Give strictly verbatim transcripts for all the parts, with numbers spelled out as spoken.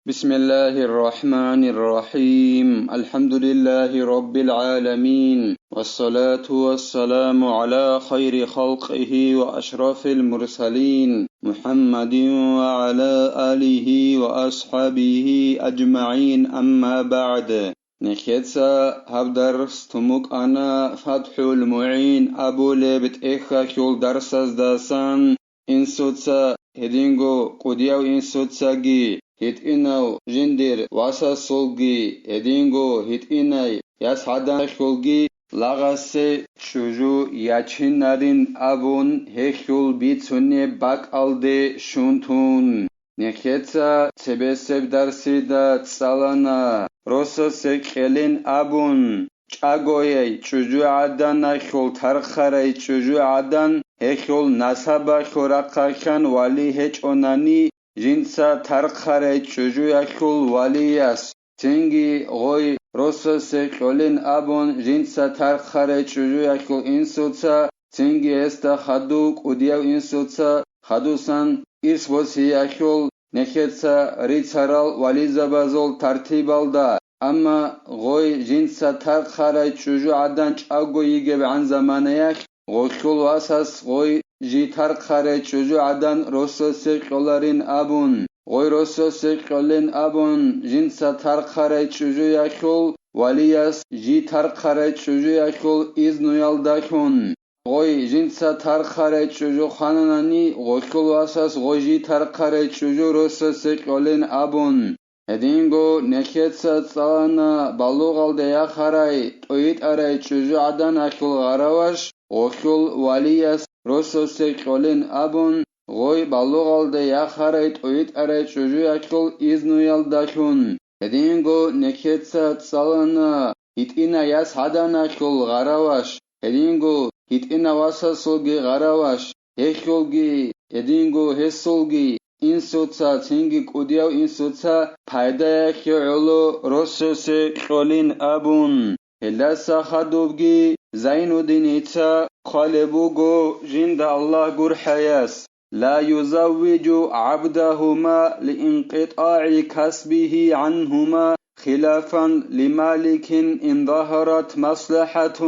بسم الله الرحمن الرحيم. الحمد لله رب العالمين. والصلاة والسلام على خير خلقه وأشرف المرسلين محمد وعلى آله وأصحابه أجمعين. أما بعد. Нехеца гьаб дарс тумукъана ФатхӀул МугӀин абулеб тӀехьалъул дарсаздасан. Инсуца, гьединго кӀудияв инсуцаги, гьитӀинав жиндир васасулги, гьединго гьитӀинай яс гӀаданалъулги лагъасе чӀужу ячинарин абун, гьелъул бицунеб бакӀалде щун тун. Нехеца цебесеб дарсида цӀалана, росасе кьелин абун, чӀагояй чӀужугӀаданалъул тархъарай чӀужугӀадан, гьелъул насабалъул рахъалъан вали гьечӀонани, жинца тархъарай чӀужуялъул валияс, цинги гъой росасе кьолин абун, жинца тархъарай чӀужуялъул инсуца, цинги гьесда хадув кӀудияв инсуца, хадусан ирс босиялъул, нехеца рицарал вализабазул тартибалда, амма гъой жинца тархъарай чӀужугӀадан чӀаго йигебгӀан заманаялъ, гъолъул васас гъой жи тархъарай чӀужугӀадан росасе кьоларин абун, гъой росасе кьолин абун, жинца тархъарай чӀужуялъул валияс жи тархъарай чӀужуялъул изнуялдалъун, гъой жинца тархъарай чӀужу хананани, гъолъул васас гъой жи тархъарай чӀужу росасе кьолин абун. Гьединго нехеца цӀалана балугъалде яхарай тӀойитӀарай чӀужугӀаданалъул гъараваш, гъолъул валияс росасе кьолин абун, гъой балугъалде яхарай тӀойитӀарай чӀужуялъул изнуялдалъун. Гьединго нехеца цӀалана гьитӀина яс гӀаданалъул гъараваш, гьединго гьитӀина васасулги гъараваш, гьелъулги, гьединго гьесулги, инсуца, цинги кӀудияв инсуца пайдаялъе гӀоло росасе кьолин абун. Гьелдаса хадубги Зайнуддиница хъвалеб буго жинда Аллагь гурхӀаяс: لا يزوج عبدهما لانقطاع كسبه عنهما خلافا لمالك إن ظهرت مصلحة.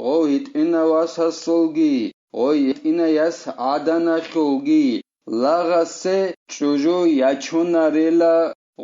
Гъов гьитӀина васасулги, гъой гьитӀина яс гӀаданалъулги лагъасе чӀужу ячунарила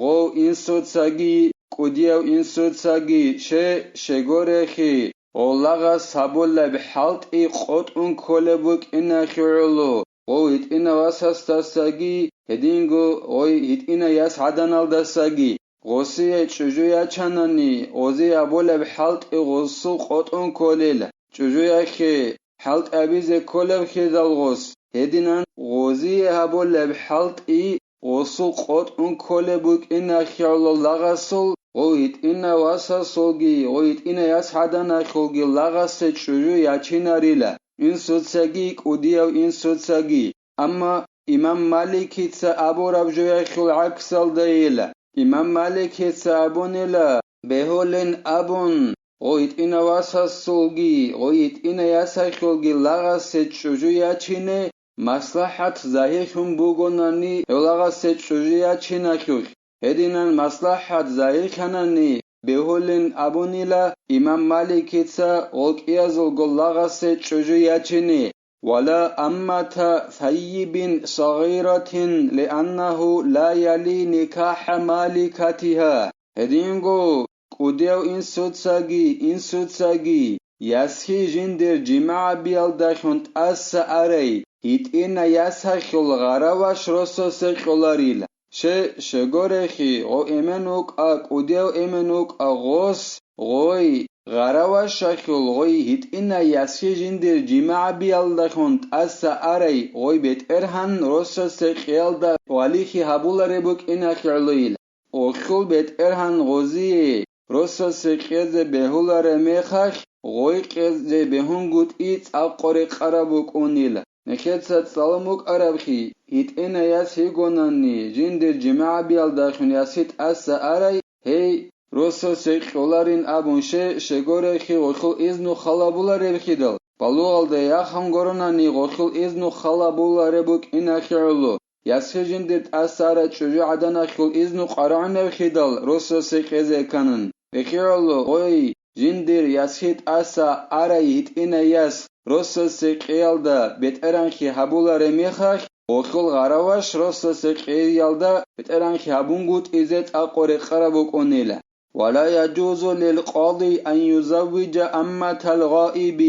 гъов инсуцаги, кӀудияв инсуцаги, ще, щегорехи, гъов лагъас гьабулеб хӀалтӀи къотӀун кколеб букӀиналъе гӀоло, гъов гьитӀина васасдасаги, гьединго гъой гьитӀина яс гӀаданалдасаги. Гъосие чӀужу ячанани, гъозие гьабулеб хӀалтӀи гъосул къотӀун кколел, чӀужуялъе хӀалтӀи гьабизе кколеб хьедал гъос, гьединан гъозие гьабулеб хӀалтӀи гъосул къотӀун кколеб букӀиналъе гӀоло лагъасул, гъов гьитӀина васасулги, гъов гьитӀина яс гӀаданалъулги лагъасе чӀужу ячинарила, инсуцаги, кӀудияв инсуцаги. Амма имам Маликица абураб жоялъул гӀаксалдайила. Имам Маликица абунила, бегьулин абун, гъой гьитӀина васасулги, гъой гьитӀина ясалъулги лагъасе чӀужу ячине маслахӀат загьирлъун бугонани гьев лагъасе чӀужу ячиналъулъ. Гьединан маслахӀат загьирлъанани бегьулин абунила имам Маликица гъол кӀиязулго лагъасе чӀужу ячине. ولا أمة ثيب صغيرة لأنه لا يلي نكاح مالكتها. Гьединго кӀудияв инсуцаги, инсуцаги, ясги жиндир жимагӀабиялдалъун тӀаса арай, гьитӀина ясалъул гъараваш росасе кьоларила. Ще, щегорехи, гъов эмен вукӀа, кӀудияв эмен вукӀа гъос, гъой, гъаравашалъул гъой гьитӀина ясги жиндир жимагӀабиялдалъун тӀаса арай, гъой бетӀергьан росасе кьеялда валихьи гьабулареб букӀиналъе гӀолойила. Гъолъул бетӀергьан гъозие росасе кьезе бегьулареб мехалъ, гъой кьезе бегьунгутӀи цӀакъго рекъараб букӀунила. Нехеца цӀалун букӀарабхъи, гьитӀина яс йигонани, жиндир жимагӀабиялдалъун ясги тӀаса арай, гьей, росасе кьоларин абун ще, щегорехи гъолъул изну халабуларебхидал, балугъалда яхун гуронани гъолъул изну халабулареб букӀиналъе гӀоло. ясги жиндир тӀаса арай чӀужугӀаданалъул изну къварагӀунеб хидал росасе кьезе кканин. Эхиялъул гъой жиндир ясги тӀаса арай гьитӀинай яс росасе кьеялда бетӀергьанлъи гьабулареб мехалъ, гъолъул гъараваш росасе кьеялда бетӀергьанлъи гьабунгутӀизе цӀакъго рекъараб букӀунила. ولا يجوز للقاضي أن يزوج أمة الغائب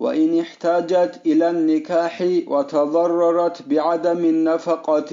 وإن احتاجت إلى النكاح وتضررت بعدم النفقة.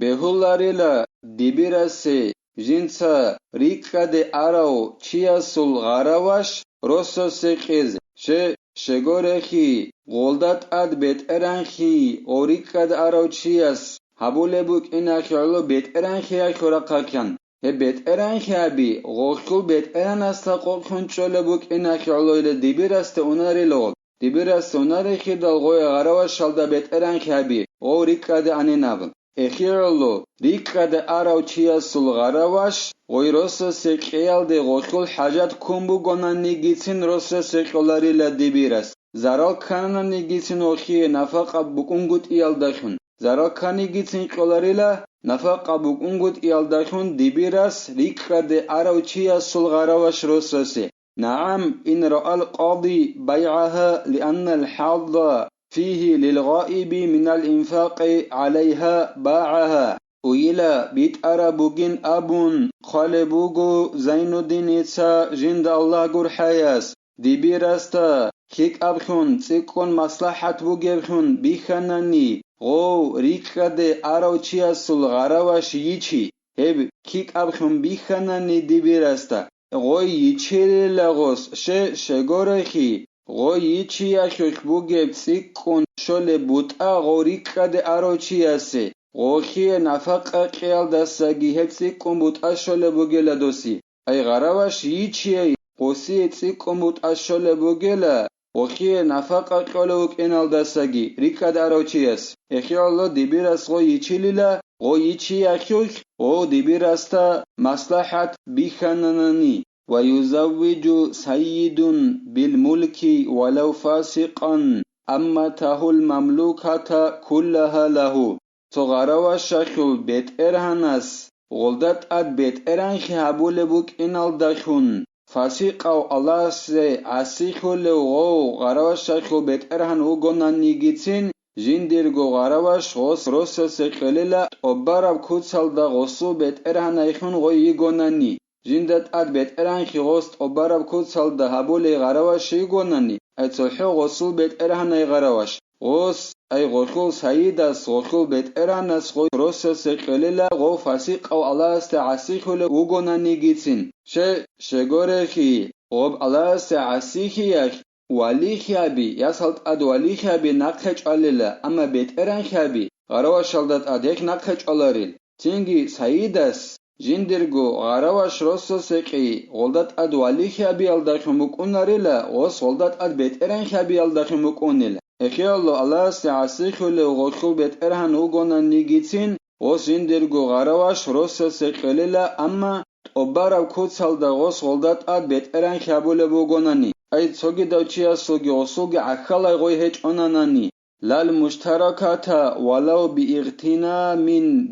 Бегьуларила дибирасе жинца рикӀкӀаде арав чиясул гъараваш росасе кьезе, ще, щегорехи, гъолда тӀад бетӀергьанлъи гъов рикӀкӀад арав чияс гьабулеб букӀиналъе гӀоло бетӀергьанлъиялъул рахъалъан. Гьеб бетӀергьанлъи гьаби, гъолъул бетӀергьанасда къокълъун чӀолеб букӀиналъе гӀолойила дибирасда унарила гъоб. Дибирасда унарехидал гъой гъаравашалда бетӀергьанлъи гьаби, гъов рикӀкӀаде анинаб. ЭхигӀоло, рикӀкӀаде арав чиясул гъараваш гъой росасе кьеялде гъолъул хӀажат ккун бугонанигицин росасе кьоларила дибирас. Зарал ккананигицин гъолъие нафакъа букӀунгутӀиялдалъун, зарал кканигицин кьоларила нафакъа букӀунгутӀиялдалъун дибирас рикӀкӀаде арав чиясул гъараваш росасе. نعم، إن رأى القاضي بيعها لأن الحظ فيه للغائب من الإنفاق عليها باعها. Уйила битӀараб бугин абун хъвалеб буго Зайнуддиница жинда Аллагь гурхӀаяс, дибирасда лъикӀаблъун цӀикӀкӀун маслахӀат бугеблъун бихьанани, гъов рикӀкӀаде арав чиясул гъараваш йичи, гьеб лъикӀаблъун бихьанани дибирасда, гъой йичелила гъос, ще, щегорехи, гъой йичиялъулъ бугеб цӀикӀкӀун щолеб бутӀа гъов рикӀкӀаде арав чиясе, гъолъие нафакъа кьеялдасаги гьеб цӀикӀкӀун бутӀа щолеб бугела доси. Ай гъараваш йичияй гъосие цӀикӀкӀун бутӀа щолеб бугела, гъолъие нафакъа кьолев вукӀиналдасаги рикӀкӀад арав чияс. ЭхигӀоло дибирас гъой йичилила, гъой йичиялъулъ гъов дибирасда маслахӀат бихьананани. ويزوج سيد بالملك ولو فاسقا أمته المملوكة كلها له. Цо гъаравашалъул бетӀергьанас гъолда тӀад бетӀергьанлъи гьабулеб букӀиналдалъун, фасикъав Аллагьасе гӀасилъулев гъов гъаравашалъул бетӀергьан вугонанигицин, жиндирго гъараваш гъос росасе кьелила тӀобараб куцалда гъосул бетӀергьанайхун гъой йигонани. Жинда тӀад бетӀергьанлъи гъос тӀобараб куцалда гьабулей гъараваш йигонани, ай цохӀо гъосул бетӀергьанай гъараваш, гъос, ай гъолъул сайидас, гъолъул бетӀергьанас гъой росасе кьелила гъов фасикъав Аллагьасде гӀасихьулев вугонанигицин. Ще, щегорехи, гъоб Аллагьасде гӀасихьиялъ валихьи гьаби, ясал тӀад валихьи гьаби нахъе чӀвалила, амма бетӀергьанлъи гьаби гъаравашалда тӀад гьелъ нахъе чӀваларил. Цинги сайидас жиндирго гъараваш росасе кьей гъолда тӀад валихьи гьабиялдалъун букӀунарила, гъос гъолда тӀад бетӀергьанлъи гьабиялдалъун букӀунила. Эхиялъул Аллагьасде гӀасихьулев гъолъул бетӀергьан вугонанигицин, гъос жиндирго гъараваш росасе кьелила, амма тӀобараб куцалда гъос гъолда тӀад бетӀергьанлъи гьабулеб бугонани, ай цогидав чиясулги гъосулги гӀахьалай гъой гьечӀонанани, لا المشتركة ولو باغتنام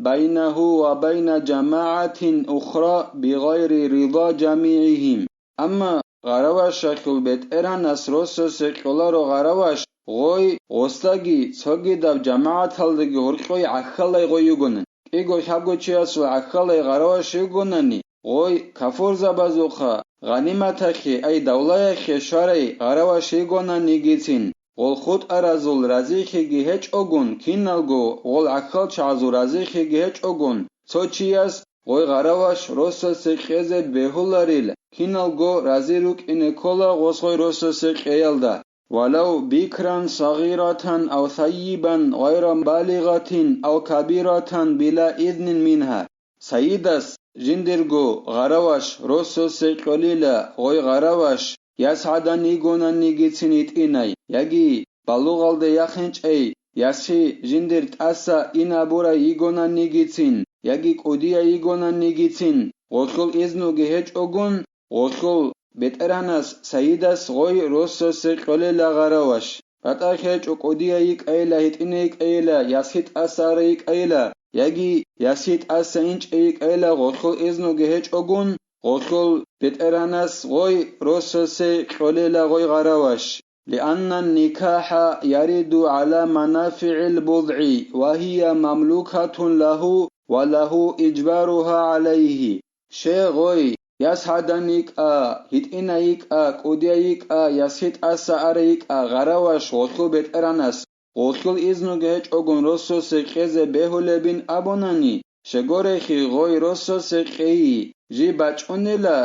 بينه وبين جماعة أخرى بغير رضا جميعهم. Амма гъаравашалъул бетӀергьанас росасе кьоларо гъараваш гъой гъосдаги цогидаб жамагӀаталдаги гьоркьой гӀахьалай гъой йигонан. КӀиго-лъабго чиясул гӀахьалай гъараваш йигонани, гъой кафурзабазухъа гъаниматалъе, ай давлаялъе щварай гъараваш йигонанигицин, гъол хутӀаразул разихьиги гьечӀогун, киналго гъол гӀахьалчагӀазул разихьиги гьечӀогун, цо чияс гъой гъараваш росасе кьезе бегьуларил, киналго рази рукӀине ккола гъос гъой росасе кьеялда. ولو بكرا صغيرة أو ثيبا غير بالغة أو كبيرة بلا إذن منها. Сайидас жиндирго гъараваш росасе кьолила, гъой гъараваш яс гӀадан йигонанигицин йитӀинай, яги балугъалде яхинчӀей ясги жиндир тӀаса ин абурай йигонанигицин, яги кӀудияй йигонанигицин, гъолъул изнуги гьечӀогун, гъолъул бетӀергьанас сайидас гъой росасе кьолела гъараваш. БатӀа гьечӀо кӀудияй йикӀайила, гьитӀине йикӀайила, ясги тӀаса арай йикӀайила, яги ясги тӀаса инчӀей йикӀайила гъолъул изнуги гьечӀогун, гъолъул бетӀеранас гъой росасе кьолела гъой гъараваш. لأن النكاح يرد على منافع البضع وهي مملوكة له وله إجبارها عليه. Щай гъой, яс гӀадан йикӀа, гьитӀина йикӀа, кӀудия йикӀа, ясги тӀаса ара йикӀа, гъараваш гъолъул бетӀеранас, гъолъул изнуги гьечӀогун росасе кьезе бегьулебин абунани, щегорехи гъой росасе кьейи, жий бачӀунела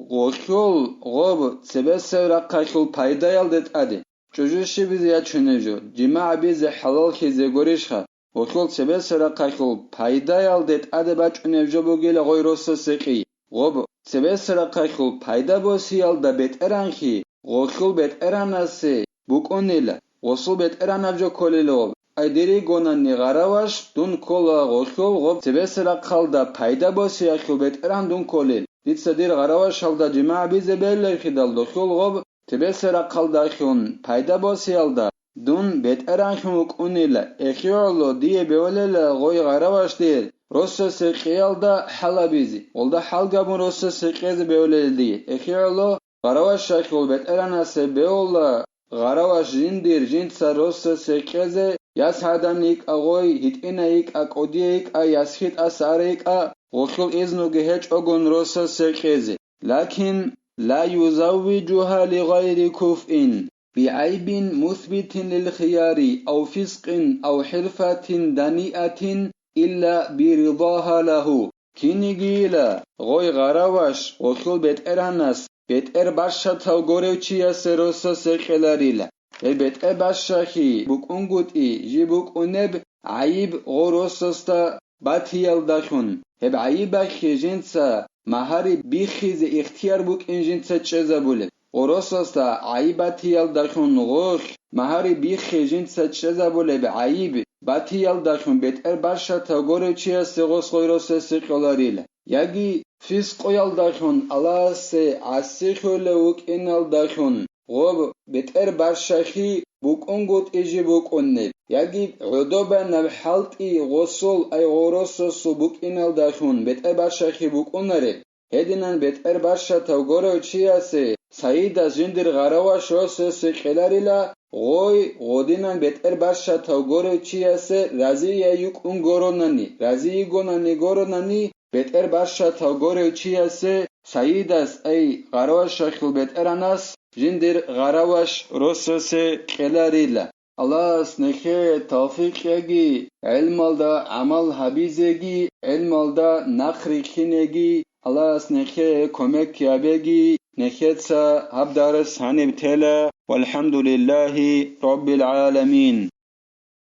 гъолъул гъоб цебесеб рахъалъул пайдаялде тӀаде. ЧӀужу щибизе ячунеб жо, жимагӀ гьабизе хӀалаллъизе гурищха? Гъолъул цебесеб рахъалъул пайдаялде тӀаде бачӀунеб жо бугила гъой росасе кьей. Гъоб цебесеб рахъалъул пайда босиялда бетӀеранлъи гъолъул бетӀеранасе букӀунила, гъосул бетӀеранаб жо кколила гъоб. Ай дир йигонани гъараваш, дун ккола гъолъул гъоб цебесеб рахъалда пайда босиялъул бетӀеран дун кколел. Дица дир гъаравашалда жимагӀ гьабизе бегьулеб хидал дохъул гъоб цебесеб рахъалдалъун пайда босиялда дун бетӀеранлъун вукӀунила, эхиоло дие бегьулела гъой гъараваш дир росасе кьеялда хӀал гьабизе, гъолда хӀал гьабун росасе кьезе бегьулела дие, эхиоло гъаравашалъул бетӀеранасе бегьула гъараваш жиндир жинца росасе кьезе, яс гӀадан йикӀа гъой, гьитӀина йикӀа, кӀудия йикӀа, ясги тӀаса ара йикӀа, гъолъул изнуги гьечӀогун росасе кьезе. لكن لا يزوجها لغير كفء بعيب مثبت للخيار أو فسق أو حرفة دنيئة إلا برضاها له. Кинигийила гъой гъараваш гъолъул бетӀеранас бетӀер бащатав горев чиясе росасе кьеларила. Гьеб бетӀер бащахьи букӀунгутӀи жи букӀунеб гӀайиб гъо росасда батиялдалъун, гьеб гӀайибалъе жинца магьари биххизе ихтияр букӀин жинца чӀезабулеб. Гъо росасда гӀайиб батиялдалъун гъолъ магьари биххи жинца чӀезабулеб гӀайиб батиялдалъун бетӀер бащатав горев чиясе гъос гъой росасе кьоларила. Яги фискъуялдалъун Аллагьасе гӀасилъулев вукӀиналдалъун гъоб бетӀер бащахьи букӀунгутӀи жи букӀунеб, яги гӀодобанаб хӀалтӀи гъосул ай гъо росасул букӀиналдалъун бетӀер бащахьи букӀунареб, гьединан бетӀер бащатав горев чиясе сайидас жиндир гъараваш росасе кьеларила, гъой гъодинан бетӀер бащатав горев чиясе разияй йукӀун горонани, разий йигонани горонани, бетӀер бащатав горев чиясе сайидас ай гъаравашахьул бетӀеранас жиндир гъараваш росасе кьеларила. Аллагьас нехее тавфикъ яги, гӀелмалда гӀамал гьабизеги, гӀелмалда нахъ рихьинеги, Аллагьас нехее кумек гьабеги, нехеца гьаб дарс гьаниб тела. Валхамдулиллагьи раббил гӀаламин.